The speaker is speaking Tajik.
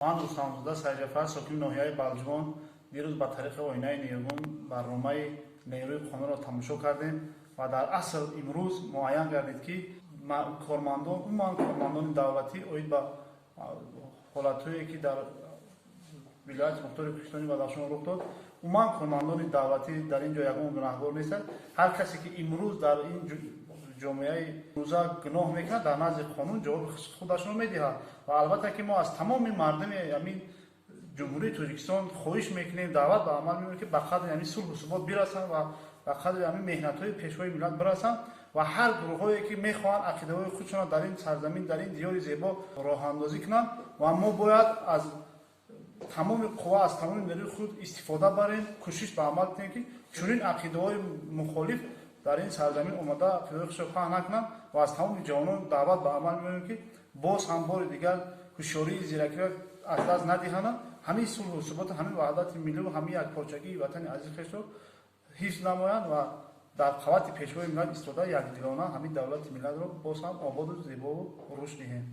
Ман Рустамзода Сайҷафар, сокини ноҳияи Балҷувон, дирӯз ба тариқи оинаи Ниёгон барномаи Нерӯи қонунро тамошо кардем ва дар асл имрӯз муайян гардид, ки кормандон, умуман кормандони давлатӣ оид ба ҳолатҳое, ки дар вилояти мухтори Кӯҳистони Бадахшон рух дод, умуман кормандони давлатӣ дар ин ҷо ягон гунаҳкор нестанд. Ҳар касе, ки имрӯз дар ин ҷомеаи рӯза гуноҳ мекунад, дар назди қонун ҷавоби худашро медиҳад. Ва албатта, ки мо аз тамоми мардуми ҳамин Ҷумҳурии Тоҷикистон хоҳиш мекунем, даъват ба амал меорем, ки ба қадри ҳамин сулҳу субот бирасанд ва ба қадри ҳамин меҳнатҳои Пешвои миллат бирасанд ва ҳар гурӯҳҳое, ки мехоҳанд ақидаҳои худшонро дар ин сарзамин, дар ин диёри зебо роҳандозӣ кунанд, ва мо бояд аз тамоми қувва, аз тамоми нерӯи худ истифода барем, кӯшиш ба амал кунем, ки чунин ақидаҳои мухолиф дар ин сарзамин омада ақидаҳои худшро паҳн накунанд. Ва аз тамоми ҷавонон даъват ба амал меорем, ки боз ҳам бори дигар ҳушёрии зиракиро аз даст надиҳанд, ҳамин сулҳу суботу ҳамин ваҳдати миллию ҳамин якпорчагии ватани азизи хешро ҳифз намоянд ва дар қавати Пешвои миллат истода, якдилона ҳамин давлати миллатро боз ҳам ободу зебову рушд диҳем.